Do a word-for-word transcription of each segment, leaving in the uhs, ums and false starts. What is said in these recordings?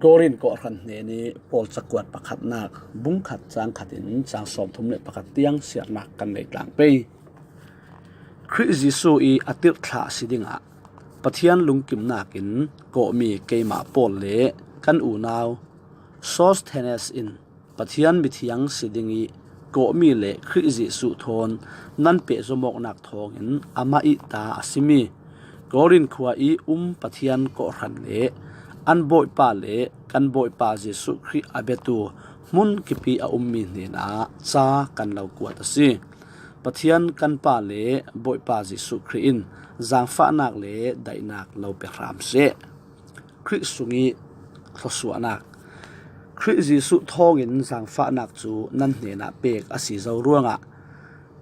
Korin kawhhran hnenih Paul cakuat pakhatnak bung khat cang khat in cang sawmthum le pakhat tiang siarnak kan nei tlang pei. Khrih Jesuh i a tirhthlah si dingah Pathian lungkimnak in kawhmi keimah Paul le kan unau Sosthenes in Pathian mithiang si ding i kawhmi le Khrih Jesuh thawn nan pehzom awknak thawngin amah i ta a simi Korin khua i um Pathian kawhhran le an Bawipa le kan Bawipa Jesuh Khrih a biatu hmun kipi a ummi hnenah ca kan lo kuat a si. Pathian kan Pa le Bawipa Jesuh Khrih in zaangfahnak le daihnak lo pe hram seh. Khrih sung i thluasuahnak. Khrih Jesuh thawngin zaangfahnak cu nan hnenah pek a si zo ruangah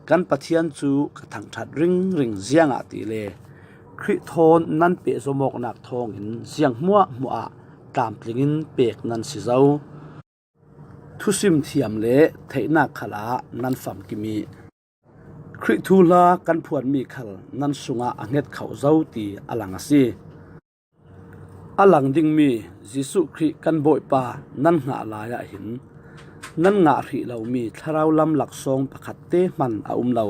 kan Pathian cu ka thangṭhat ringring, ziangahtile Khrih thawn nan pehzom awknak thawngin ziang hmuahhmuah ah tlamtling in pek nan si zo. Thusim thiam le theihnak khalah nan famkim i Khrih thuhla kan phuanmi khal nan sungah a hnget khauh zo ti a lang a si. A lang dingmi Jesuh Khrih kan Bawipa nan hngah lai ah hin nan ngah hrih lomi thlarau lam laksawng pakhat te hman a um lo.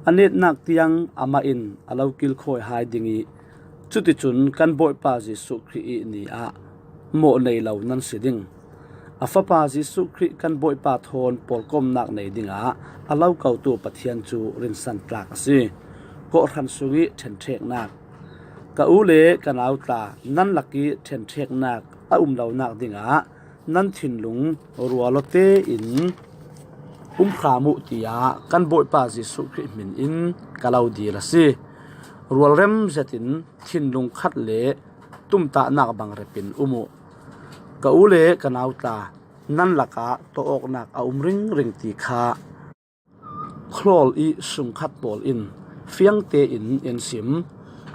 A netnak tiang amah in a lo kilkhawi hai ding i cuticun kan Bawipa Jesuh Khrih i ni ah mawh nei lo nan si ding. A Fapa Jesuh Khrih kan Bawipa thawn pawlkomnak nei dingah a lo kotu Pathian cu rinsan tlak a si. Kawhhran sung i ṭhenṭheknak. Ka u le ka nau tla, nan lak i ṭhenṭheknak a um lonak dingah nan thinlung rualawte in um hram uh, tiah kan Bawipa Jesuh Khrih hmin in ka lo dil a si. Rualrem zetin thinlung khat le tumtahnak bang repin um uh. Ka u le ka nau tla, nan lakah tawawknak a um ringring ti kha khuahlawl i sungkhat pawl in fiang tein in sim.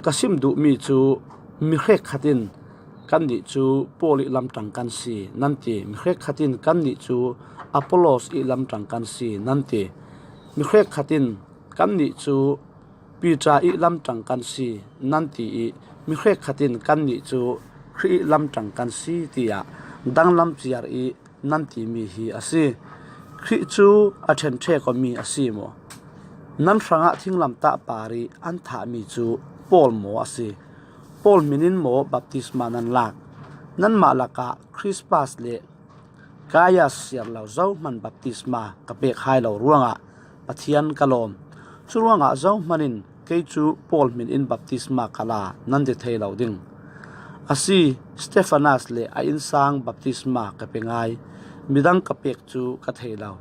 Ka sim duhmi cu mi hrekkhat in kannih cu Paul i lamṭang kan si nan ti, mi hrekkhat in kannih cu Apollos i lamṭang kan si nan ti, mi hrekkhat in kannih cu Piter i lamṭang kan si nan ti i mi hrekkhat in kannih cu Khrih i lamṭang kan si tiah danglam ciar i nan timi hi a si. Khrih cu a ṭhenṭhek awmi a si maw? Nan hrangah thinglamtah par i an thahmi cu Paul maw a si? Paul hmin in maw baptisma nan lak? Nanmah lakah Krispas le Gaias siar lo zohman baptisma ka pek hai lo ruangah Pathian ka lawm. Curuangah zohman in kei cu Paul hmin in baptisma ka la nan ti thei lo ding. A si, Stefanas le a innsang baptisma ka pe ngai, midang ka pek cu ka thei lo.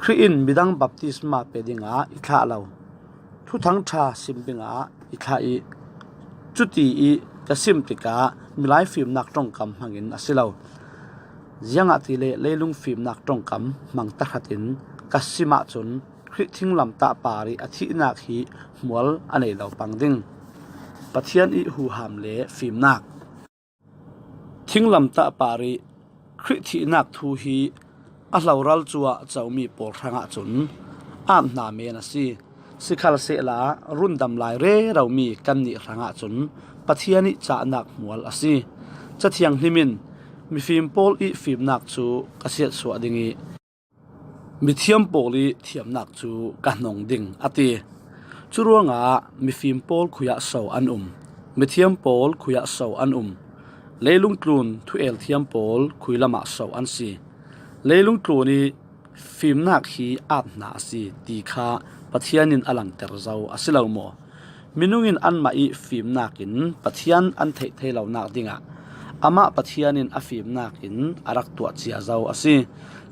Khrih in midang baptisma pe dingah i thlah lo. Thuthang ṭha sim dingah i thlah i cuti i ka sim tikah milai fimnak ṭongkam hmangin a si lo. Ziangahtile leilung fimnak ṭongkam hmang tahratin ka sim ahcun Khrih thinglamtah par i a thihnak hi hmual a nei lo pang ding. Pathian i huham le fimnak. Thinglamtah par i Khrih thihnak thu hi a hloral cuah comi pawl hrangah cun aap hna men a si. Sikhalsehla rundam lai reromi kannih hrangah cun Pathian i cahnak hmual a si. Cathiang hlim in mifim pawl i fimnak cu ka siatsuah ding i mithiam pawl i thiamnak cu ka hnong ding, a ti. Curuangah mifim pawl khuiah so an um? Mithiam pawl khuiah so an um? Leilung tlun thu-el thiam pawl khuilam ah so an si? Leilung tlun i fimnak hi aap hna a si ti kha Pathian in a langter zo a si lo maw? Minung in anmah i fimnak in Pathian an theih thei lonak dingah amah Pathian in a fimnak in a rak tuah cia zo a si.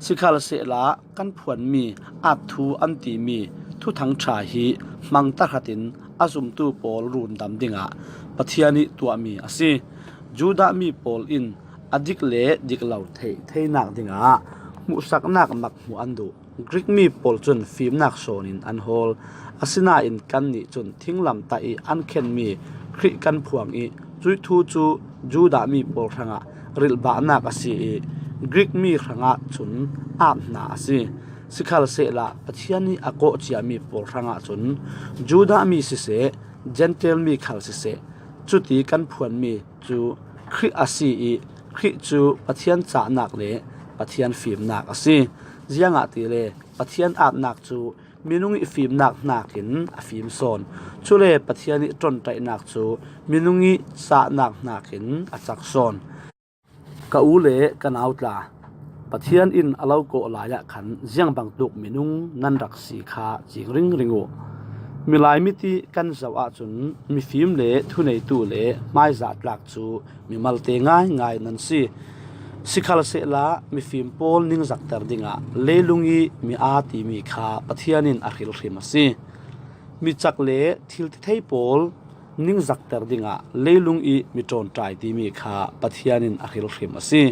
Sikhalsehla kan phuanmi aap thu an timi thuthang ṭha hi hmang tahratin a zumtu pawl rundam dingah Pathian i tuahmi a si. Judah mi pawl in a dik le dik lo theih theinak dingah hmuhsaknak mak hmuh an duh. Greek mi pawl cun fimnak sawnin an hawl. Asinain kannih cun thinglamtah i an khenmi Khrih kan phuang i cuih thu cu Judah mi pawl hrangah rilhbahnak a si i Greek mi hrangah cun aap hna a si. Sikhalsehla Pathian i a kawh ciami pawl hrangah cun Judah mi siseh, Jentail mi khal siseh, cuti kan phuanmi cu Khrih a si i Khrih cu Pathian cahnak le Pathian fimnak a si. Ziangahtile Pathian aatnak cu minung ih fimnak hnakin a fim sawn. Cule Pathian ih ṭonṭaihnak cu minung ih cahnak hnakin a cak sawn. Ka u le ka nau tla, Pathian in a lo kawh lai ah khan ziang bangtuk minung nan rak si kha cing ringring uh. Milai mit ih kan zoh ahcun mifim le thuneitu le hmaizahtlak cu mi malte ngaingai nan si. Sikhalsehla mifim pawl ningzakter dingah leilung ih mi aa timi kha Pathian in a hrilhrim a si. Mi cak le thiltithei pawl ningzakter dingah leilung ih mi ṭawnṭai timi kha Pathian in a hrilhrim a si.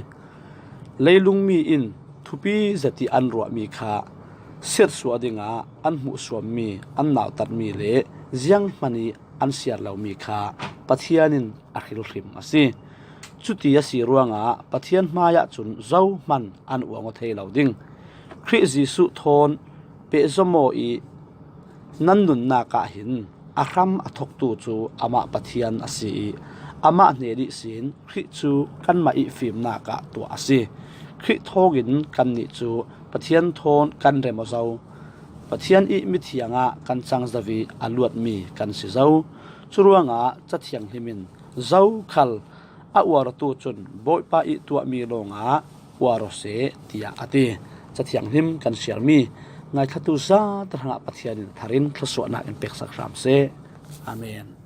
Leilungmi in thupi zet ih an ruahmi kha siatsuah dingah an hmuhsuammi, an nautatmi le zianghman ih an siar lomi kha Pathian in a hrilhrim a si. Cuti a si ruangah Pathian hmaiah cun zohman an uang aw thei lo ding. Khrih Jesuh thawn pehzom aw ih nan nunnak ah hin a hram a thawktu cu amah Pathian a si ih amah hnen ihsin Khrih cu kanmah ih fimnak ah tuah a si. Khrih thawngin kannih cu Pathian thawn kan rem aw zo. Pathian ih mithiang ah kan cang zo ih a luatmi kan si zo. Curuangah Ca Thianghlim in zokhal a uar awtu cun Bawipa ih tuahmi lawngah uar aw seh, tiah a ti. Ca Thianghlim kan siarmi ngaithlatu zate hrangah Pathian in thar in thluasuahnak in peksak hram seh. Amen.